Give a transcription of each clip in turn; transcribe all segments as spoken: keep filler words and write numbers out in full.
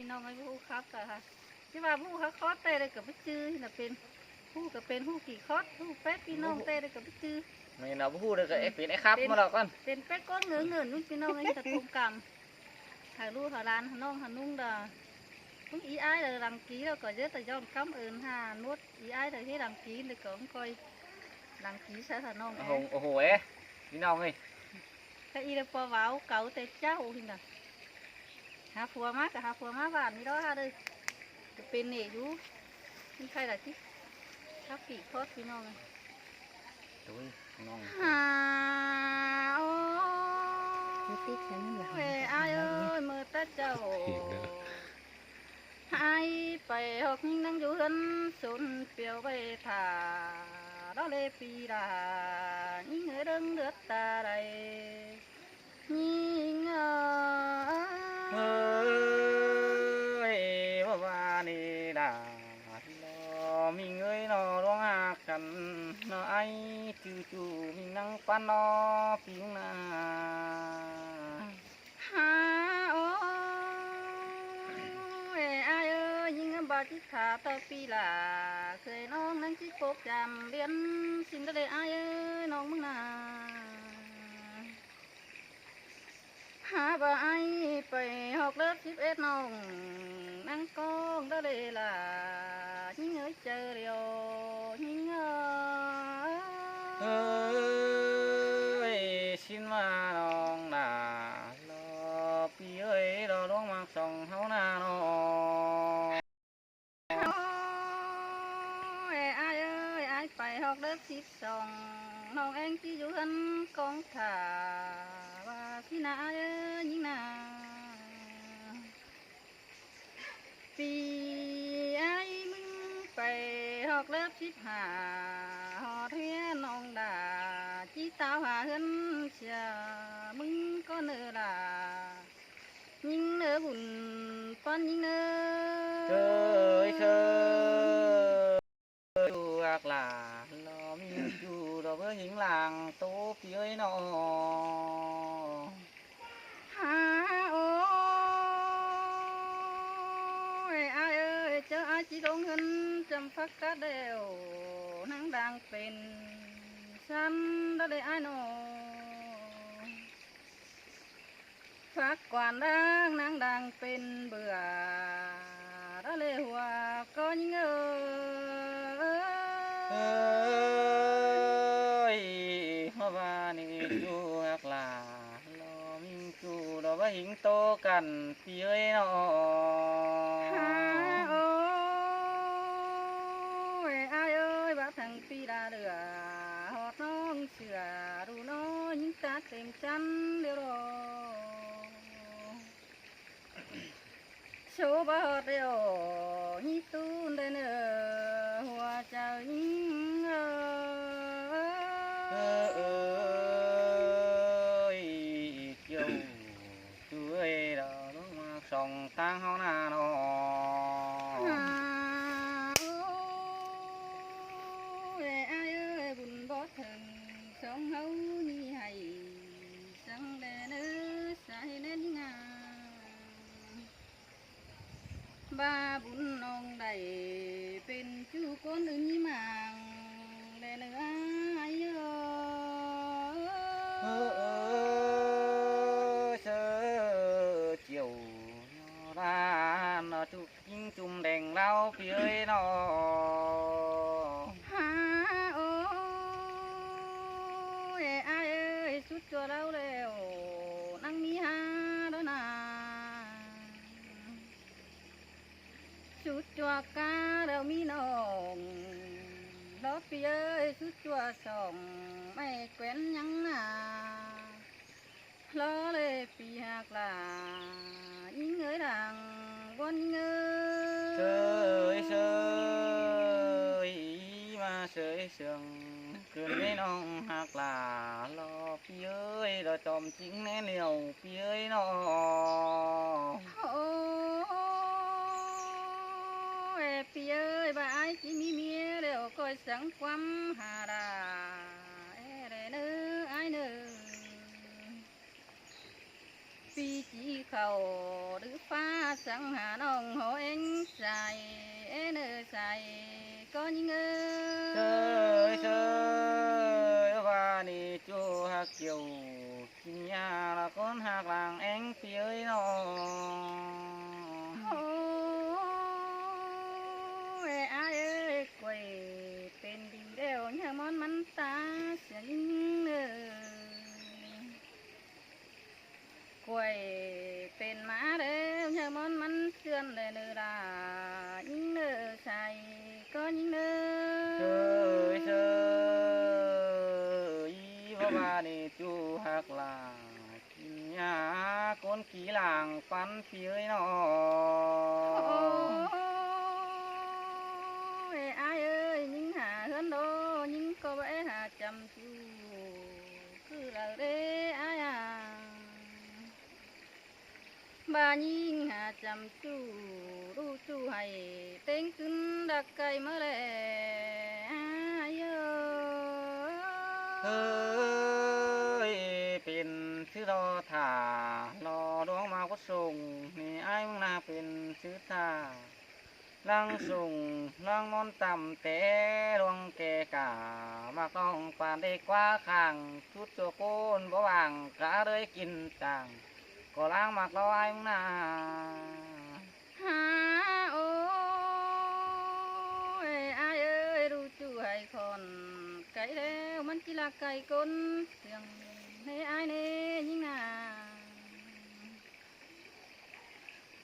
ꞌPi ꞌnọng ơi, báu ꞌhụ khắp cả hả? Chứ ꞌva báu ꞌhụ khắp khót ꞌtẹ đảy ꞌcọ báu ꞌchư ꞌnị, pên ꞌhụ ꞌcọ pên ꞌhụ kỉ khót, ꞌhụ pét ꞌpi ꞌnọng ꞌtẹ đảy ꞌcọ báu ꞌchư. ꞌMí ꞌnọng báu ꞌhụ đảy ꞌcọ, ê, pên ê khắp ꞌmá ꞌlẹo ꞌcọn. Pên pét ꞌcốn ngớ ngớn ꞌnung ꞌpi ꞌnọng ơi, ꞌchí thông cảm. Hảư ꞌlụk hảư lan hảư ꞌnọng hảư ꞌnung đa. ꞌPứng ꞌí ái đa đăng ký ꞌlẹo ꞌcọ ꞌdệt đa ꞌdọn cảm ơn hả ꞌnụt ꞌí ái đa ꞌhế đăng ký đa ꞌcọ ꞌcoi đăng ký sai hả ꞌnọng ơi. Ồ, ồ, ê, ꞌpi ꞌnọng ơi. Cái ꞌí đa ꞌpo báo cáo ꞌtẹ ꞌchạu ꞌhịn đa. Hả phua ꞌmá ꞌcọ hả phua ꞌmá ꞌván ꞌnị đó hả đơi. ꞌCọ pên ꞌnị dú. ꞌMắn khay đa ꞌchí. Khắp kỉ khót ꞌpi ꞌnọng ơi. Tui ꞌnọng. Hả, ôi, ê, ái ơi, ꞌmưa ta chảu. Ái pay ꞌhọt ꞌnhính ꞌnăng dú ꞌhướn sốn piêu ꞌvạy thả. Đó lê ꞌpi đa, ꞌnhính ơi đơng ꞌlượt ta đảy. ꞌNhính ơi. Ơi, ꞌva ꞌva ꞌnị đa. Lo ꞌmính ơi ꞌnọ, ꞌluống ꞌhặc căn ꞌnọ, ái ꞌchư ꞌchu ꞌmính ꞌnăng ꞌpắn ꞌnọ, ꞌpi ꞌnọng ꞌna. Hả, ôi, ái ơi, ꞌnhính ꞌva ꞌchí thả ꞌto ꞌpi ꞌlạ, ꞌkhới ꞌnọng ꞌnăng ꞌchí pốc chăm ꞌviến ꞌsịn đó đảy ái ơi, ꞌnọng ꞌmướng ꞌna. Hả, ꞌva ái pay ꞌhọt lớp síp ét ꞌnọng ꞌnăng ꞌcóng đó đảy ꞌlạ, ꞌnhính ơi, chaư điêu, ꞌnhính ơi. Ơi, ꞌsịn ꞌva ꞌnọng ꞌna, lo ꞌpi ơi, lo ꞌluống ꞌmặc song ꞌháu ꞌna ꞌnọ. Ôi, ái ơi, ái pay ꞌhọt lớp síp song, ꞌnọng ꞌen ꞌchí dú ꞌhướn ꞌcóng thả, ꞌva ꞌpi ꞌna ái ơi, ꞌnhính ꞌna. ꞌPi ái ꞌmứng pay ꞌhọt lớp síp hả, ꞌhọt ꞌhướn ꞌnọng đa, ꞌchí táo hả ꞌhướn sia, ꞌmứng ꞌcọ ꞌnớ ꞌlạ. ꞌNhính ꞌnớ bun ꞌpắn ꞌnhính ꞌnớ. Sơi sơi. ꞌChu ꞌhặc ꞌlạ, lo ꞌmính ꞌchu lo báu ꞌhính lăng ꞌtố ꞌpi ơi ꞌnọ. Hả, ôi, ái ơi, chaư ái ꞌchí ꞌlống ꞌhướn chăm phắc cát đẻo, ꞌnăng đang pên săn đó đảy ái ꞌnọ. Phắc quan đang ꞌnăng đang pên bưa, đó lê hua ꞌcọ ꞌnhính ơi. Ơi, ꞌva ꞌva ꞌnị ꞌchu ꞌhặc ꞌlạ, lo ꞌmính ꞌchu lo báu ꞌhính ꞌtố căn ꞌpi ơi ꞌnọ. Hả, ôi, ái ơi, báu thăng ꞌpi đa lưa, ꞌhọt ꞌnọng sửa, ꞌlụk ꞌnọ ꞌnhính ta têm chăn điêu lo. Số báu ꞌhọt điêu, ꞌnhính ꞌtún đảy ꞌnớ, hua chaư ꞌnhính ơi. Ơi, kiêu ꞌchu ơi, lo ꞌluống ꞌmặc song ꞌtáng ꞌháu ꞌna ꞌnọ. Hả, ôi, ái ơi, bun bót thơng song ꞌháu ꞌnị hảy, săng đe ꞌnớ sai ꞌnén ꞌnhính ꞌna. ꞌVa bun ꞌnọng đảy pên ꞌchu ꞌcốn ứn ꞌnị mảng đảy ꞌnớ ái ơi. Ơ, ơ, sơ chiêu ꞌnọ ꞌla ꞌnọ ꞌchu ꞌnhính ꞌchum đeng ꞌlao ꞌpi ơi ꞌnọ. Hả, ôi, ái ơi, sút ꞌchua ꞌlao ꞌlẹo, ꞌnăng ꞌmí hả đó ꞌna. Sút ꞌchua cá ꞌlẹo ꞌmí ꞌnọng, lo ꞌpi ơi, sút ꞌchua song, ꞌmạy quén ꞌnhắng ꞌna. Lo lê ꞌpi ꞌhặc ꞌlạ, ꞌnhính ơi đang ꞌguôn ꞌnhính ơi. Sơi sơi, ꞌmá sơi sương, ꞌcứn ꞌmí ꞌnọng ꞌhặc ꞌlạ, lo ꞌpi ơi, lo chom ꞌchính ꞌnén ꞌlẹo ꞌpi ơi ꞌnọ. Ôi, ꞌpi ơi, ꞌva ái ꞌchí ꞌmí ꞌmía ꞌlẹo ꞌcoi săng ꞌquám hả đa, ê đe ꞌnớ ái ꞌnớ. ꞌPi ꞌchí khảu đứ ꞌphạ săng hả ꞌnọng hảư ꞌéng sai, é ꞌnớ sai ꞌcọ ꞌnhính ới. Sơi sơi, ꞌva ꞌnị ꞌchu ꞌhặc kiêu, kin ꞌnhá lỏ ꞌcốn ꞌhặc lăng ꞌéng ꞌpi ới ꞌnọ. Ôi, ải ơi, quay pên đi đeo ꞌnhá ꞌmón ꞌmắn ta siêng ꞌnhính ới. Quay pên ꞌmá đeo ꞌnhá ꞌmón ꞌmắn ꞌchươn đé ꞌnớ đa, ꞌnhính ới sai ꞌcọ ꞌnhính ới. Sơi sơi, ꞌva ꞌva ꞌnị ꞌchu ꞌhặc lăng, kin ꞌnhá ꞌcốn kí lăng păn ꞌpi ới ꞌnọ. Ôi, ải ơi, ꞌnhính hả ꞌhướn đô, ꞌnhính ꞌcọ báu é hả chăm ꞌchu, cứ đaư đế ải à. ꞌVa ꞌnhính hả chăm ꞌchu, ꞌlụk ꞌchu hảy ꞌtếng ꞌcứn đắc cay ꞌmá ꞌlẹ, ải ơi. Ơi, pên ꞌchư lo thả, lo ꞌluống ꞌmặc báu sông, ꞌnị ải ꞌmứng ꞌna pên ꞌchư thả. Lăng sông lăng ꞌmón tăm té ꞌluống kẻ cả, ꞌmặc ꞌnọng păn đé ꞌquá khang, sút ꞌchua ꞌcốn báu vang, cá đới kin tang, ꞌcọ lăng ꞌmặc lo ải ꞌmứng ꞌna. Hả ôi, ải ơi, ꞌlụk ꞌchu hảy khỏn, cay đéo ꞌmắn ꞌchí ꞌlạ cay ꞌcốn siêng, ꞌnê ải ꞌnê ꞌnhính ꞌna.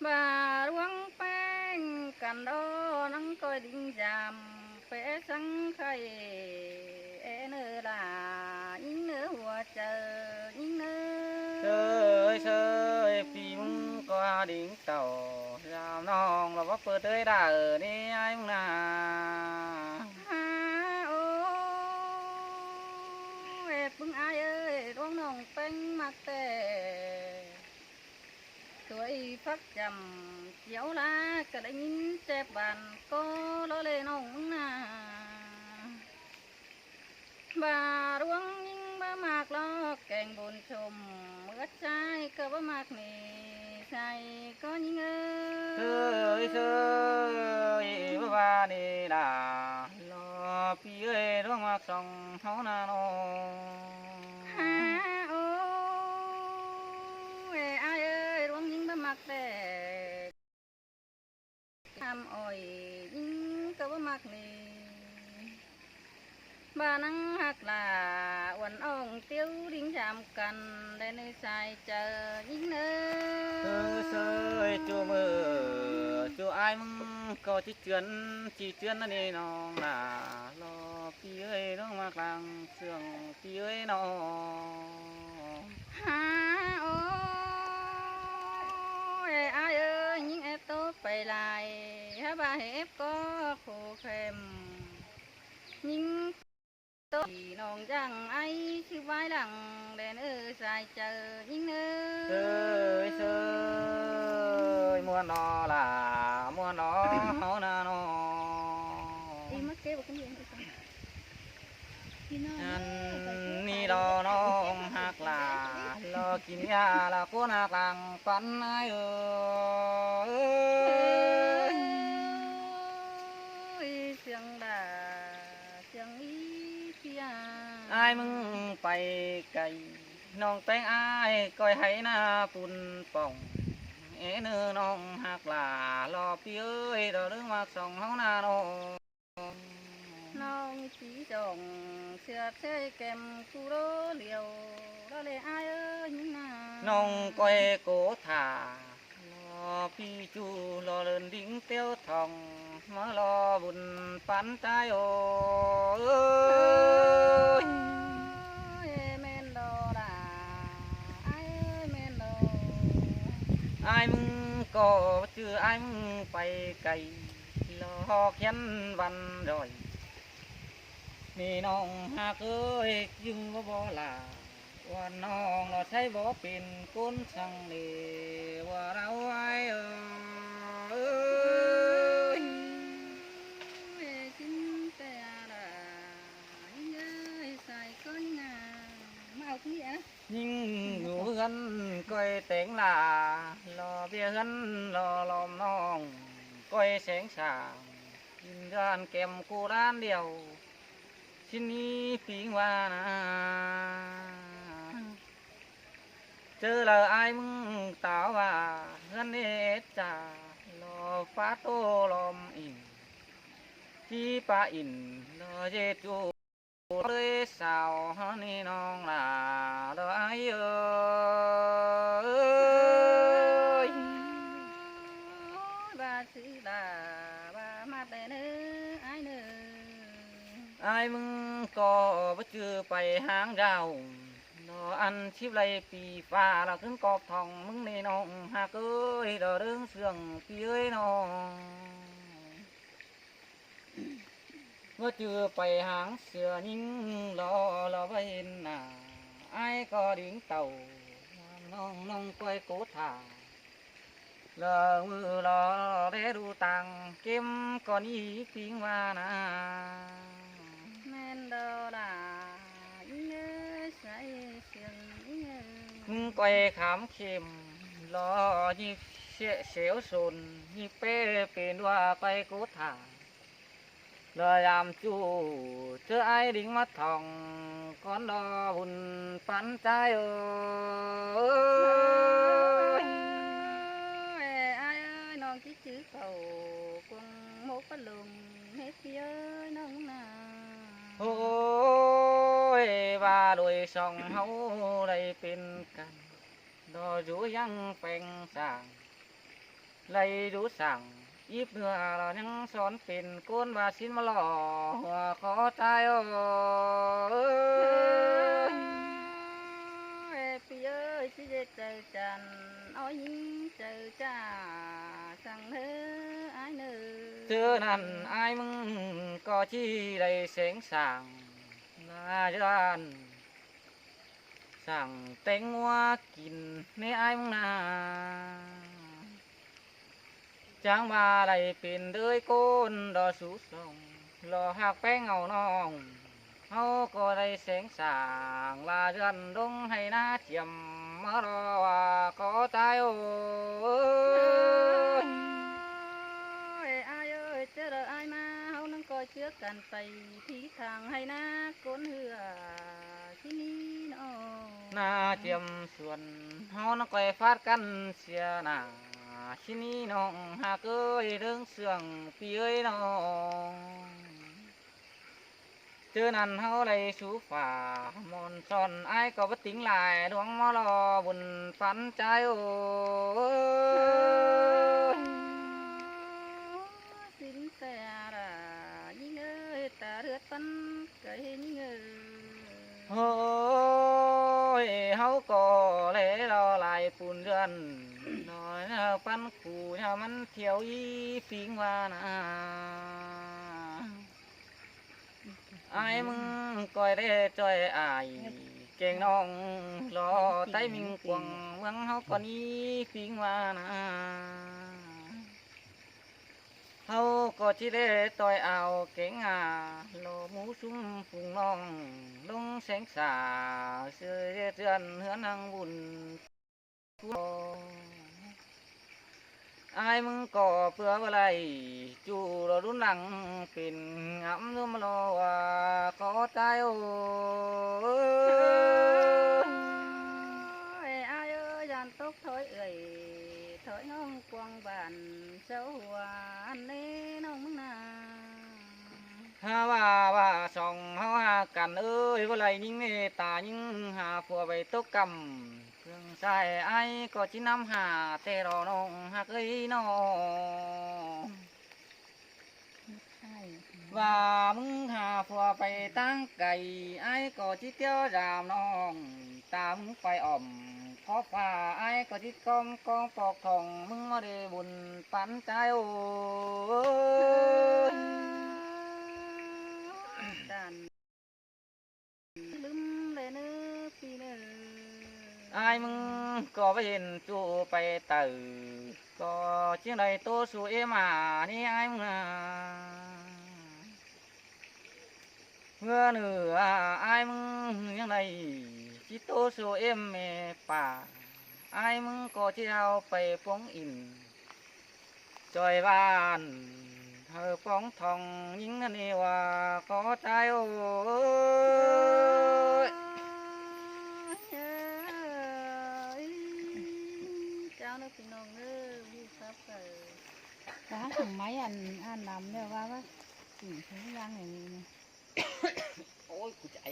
ꞌVa ꞌluống ꞌpéng căn đo, ꞌnăng ꞌcoi đin dam, pé săng khay, é ꞌnớ đa, ꞌnhính ꞌnớ hua chaư, ꞌnhính ꞌnớ. Sơi sơi, ꞌpi ꞌmứng ꞌcọ đin tảu, dam ꞌnọng lo báu pơt ới đaư ꞌnị ải ꞌmứng ꞌna. Hả ôi, ꞌpứng ải ơi, ꞌluống ꞌnọng ꞌpéng ꞌmặc ꞌtẹ. Tuổi phắc chăm chiếu lá, ꞌcọ đé ꞌnhính chép bản ꞌcọ lo ꞌlẹ ꞌnọng ꞌmứng ꞌna. ꞌVa ꞌluống ꞌnhính báu ꞌmặc lo keng bôn chôm, ứt ꞌchái ꞌcọ báu ꞌmặc ꞌnị sai ꞌcọ ꞌnhính ới. Sơi sơi, ꞌva ꞌva ꞌnị đa, lo ꞌpi ới ꞌluống ꞌmặc song ꞌháu ꞌna ꞌnọ. Hả ôi, ải ơi, ꞌluống ꞌnhính báu ꞌmặc đé. Hăm ỏi ꞌnhính ꞌcọ báu ꞌmặc ꞌnị. ꞌVa ꞌnăng ꞌhặc lả uôn ong tiếu đin dam căn, đé ꞌnớ sai chaư ꞌnhính ới. Sơi sơi, ꞌchu ꞌmự ꞌchu ải ꞌmứng ꞌcọ ꞌchí ꞌchươn, ꞌchí ꞌchươn ꞌnặn ꞌnị ꞌnọng đa, lo ꞌpi ới ꞌluống ꞌmặc lăng siêng ꞌpi ới ꞌnọ. Hả ôi, ải ơi, ꞌnhính ép ꞌtố pay lai, hả ꞌva hê ép ꞌcọ khô khem. ꞌNhính ꞌtố ꞌnọng dăng ải ꞌchư ꞌvái lăng, đé ꞌnớ sai chaư ꞌnhính ới. Sơi sơi, ꞌmuôn ꞌnọ lả, ꞌmuôn ꞌnọ ꞌháu ꞌna ꞌnọ. Ăn ꞌnị lo ꞌnọng ꞌhặc lả, lo kin ꞌnhá lỏ ꞌcốn ꞌhặc lăng păn ải ới. Ôi, siêng đa, siêng ꞌí ꞌpia. Ải ꞌmứng pay cay, ꞌnọng ꞌpéng ải ꞌcoi hảư ꞌna pun pỏng. É ꞌnớ ꞌnọng ꞌhặc lả, lo ꞌpi ới, lo ꞌlưới ꞌmặc song ꞌháu ꞌna ꞌnọ. ꞌNọng ꞌchí dong sia ꞌchới kem ꞌcu đô điêu, lo ꞌlẹ ải ới ꞌnhính ꞌna. ꞌNọng ꞌcoi ꞌcọ thả, lo ꞌpi ꞌchu lo lươn đin tiếu thong, ꞌmá lo bun păn ꞌchái ới. Ôi, ꞌmen lo đa, ải ơi, ꞌmen lo. Ải ꞌmứng ꞌcọ ꞌchư ải ꞌmứng pay cay, lo ꞌhọt hiến văn rồi. ꞌMị ꞌnọng ꞌhặc ới, ꞌchư báu báu lả, uôn ꞌnọng lo ꞌchí báu pên ꞌcốn săng đé, ꞌva ꞌlẹo ải ới. Ôi, ꞌchư ꞌtẹ đa, ꞌnhính ới sai ꞌcọ ꞌnhính ꞌna. ꞌMá au ꞌcứn ꞌnị ải. ꞌNhính ꞌnụ ꞌhướn ꞌcoi téng lả, lo ꞌhướn lo lom ꞌnọng ꞌcoi seng sang, kin ꞌdọn kẻm ꞌcú ꞌlan điêu. ꞌSịn ꞌnị ꞌpính ꞌva ꞌna, ꞌchớ đaư ải ꞌmứng táo ꞌva ꞌhướn ết cha, lo pá ꞌtố lom ỉn, ꞌchí pá ỉn lo ꞌdệt ꞌchu ꞌlới sao ꞌhướn ꞌnị ꞌnọng lả, lo ải ới. ꞌVa ꞌsứ lả, ꞌva ꞌmặt đảy ꞌnớ, ải ꞌnớ. Ải ꞌmứng ꞌcọ báu ꞌchư pay háng dao, lo ăn síp đảy pi ꞌphạ lo ꞌcứn cóp thỏng ꞌmứng ꞌnị ꞌnọng ꞌhặc ới, lo ꞌlớng ꞌsướng ꞌpi ới ꞌnọng. Báu ꞌchư pay háng sia ꞌnhính lo, lo báu hên nả, ải ꞌcọ đing tảu ꞌnọng, ꞌnọng ꞌcoi ꞌcột thả. Lo ꞌmự lo đé đu tang kêm ꞌcọ ꞌnị ꞌpính ꞌva ꞌna. ꞌMen lo lả, ꞌnhính ới, sai ꞌsướng ꞌnhính ới. ꞌMứng ꞌcoi khám khêm lo ꞌnhíp ꞌsịa sẻo sôn, ꞌnhíp ꞌpé pên ꞌva ꞌcoi ꞌcột thả. Lo dăm ꞌchu ꞌchớ ải đing ꞌmá thỏng, cón lo bun pắn ꞌchái ới. Ải ới, ꞌnọng ꞌchí chứ khảu cuông mốc pá lông, mết ꞌpi ới ꞌnọng ꞌna. Ôi, ꞌva đuổi song ꞌháu đảy pên căn, lo dú ꞌdặng peng sang, đảy dú sang íp ꞌnưa lo ꞌnhắng son pên ꞌcốn ꞌva ꞌsịn ꞌmá lo hua khó ꞌchái ới. Ê ꞌpi ới, ꞌchí ꞌdệt chaư chăn ói ꞌnhính chaư ꞌchạ săng ꞌnớ, ải ꞌnớ. ꞌChớ ꞌnặn ải ꞌmứng ꞌcọ ꞌchí đảy seng sang, ꞌva ꞌdọn săng téng ꞌngúa kin ꞌnớ ải ꞌmứng ꞌna. Chắng ꞌva đảy pên ꞌlới ꞌcốn lo sú song, lo ꞌhặc ꞌpéng au ꞌnọng, ꞌháu ꞌcọ đảy seng sang ꞌva ꞌdọn lông ꞌhạy ꞌná chiêm ꞌmá lo ꞌva khó ꞌchái ới. Ôi, ải ới, ꞌchớ đaư ải ꞌmá ꞌháu ꞌnắng ꞌcoi ꞌchưa căn pay thí thang ꞌhạy ꞌná ꞌcốn ꞌhựa ꞌsịn ꞌnị ꞌnọng. ꞌNá chiêm suôn ꞌháu ꞌnắng ꞌcoi phát căn sia nả ꞌsịn ꞌnị ꞌnọng ꞌhặc ới, ꞌlớng ꞌsướng ꞌpi ới ꞌnọng. ꞌChớ ꞌnặn ꞌháu đảy sú phả mon son, ải ꞌcọ báu tính lai ꞌluống ꞌmá lo bun pắn ꞌchái ới. ꞌSịn ꞌtẹ lả ꞌnhính ới, ta ꞌlượt pắn cay ꞌnhính ới. Ôi, ꞌháu ꞌcọ lé lo lai pun ꞌdọn, ꞌnọi ꞌna pắn khu ꞌna ꞌmắn thiêu í ꞌpính ꞌva ꞌna. Ải ꞌmứng ꞌcoi đé ꞌchoi ải kéng ꞌnọng lo ꞌTáy Minh cuông ꞌmướng ꞌháu ꞌcọ ꞌnị ꞌpính ꞌva ꞌna. ꞌHáu ꞌcọ ꞌchí đé ꞌtoi au kéng a lo mú sum phung ꞌnọng ꞌlống seng sa, ꞌsớ ꞌdệt ꞌdọn ꞌhướn ꞌnăng bun. Ải ꞌmứng ꞌcọ ꞌpưa ꞌva đảy ꞌchu lo đun lăng pên ngắm ꞌnúm lo ꞌva khó ꞌchái ới. Ôi, ải ới, dản tốc thói ới, thói ꞌnọng cuông bản sáo hua ăn ꞌnê ꞌnọng ꞌmứng ꞌna. Ha ꞌva ꞌva song ꞌháu ꞌhặc căn ới, ꞌva đảy ꞌnhính mết ta ꞌnhính ha phua pay tốc căm. Phương sai ải ꞌcọ ꞌchí ꞌnắm ha ꞌtẹ lo ꞌnọng ꞌhặc ới ꞌnọng. ꞌVa ꞌmứng ha phua pay ꞌtáng cay, ải ꞌcọ ꞌchí ꞌtiếu dăm ꞌnọng. Ta ꞌmứng pay ỏm khó pha, ải ꞌcọ ꞌchí cóm cóm póc thỏng, ꞌmứng ꞌmá đé bun pắn ꞌchái ới. Đản ꞌlứm đé ꞌnớ ꞌpi ꞌnớ. Ải ꞌmứng ꞌcọ báu hên ꞌchu pay taư, ꞌcọ ꞌchí đảy ꞌtố su ꞌếm a ꞌnị ải ꞌmứng a. ꞌMưa ꞌnự a ải ꞌmứng ꞌnhắng đảy ꞌchí ꞌtố su ꞌếm ꞌme pả. Ai ꞌmứng ꞌcọ ꞌchí au pay ꞌpóng ỉn, ꞌchoi ꞌván, hảư ꞌpóng thong ꞌnhính ꞌnặn ꞌnị ꞌva ꞌcọ ꞌchái ôi. Ôi, ôi, cáo ꞌnớ ꞌpi ꞌnọng ꞌnớ, ꞌmí sắp hảư. Cá thẳng máy ăn, ăn nắm đéo ꞌva ꞌva. Chỉnh thế ꞌlăng này ꞌnị. Ôi, ꞌcọ ꞌchái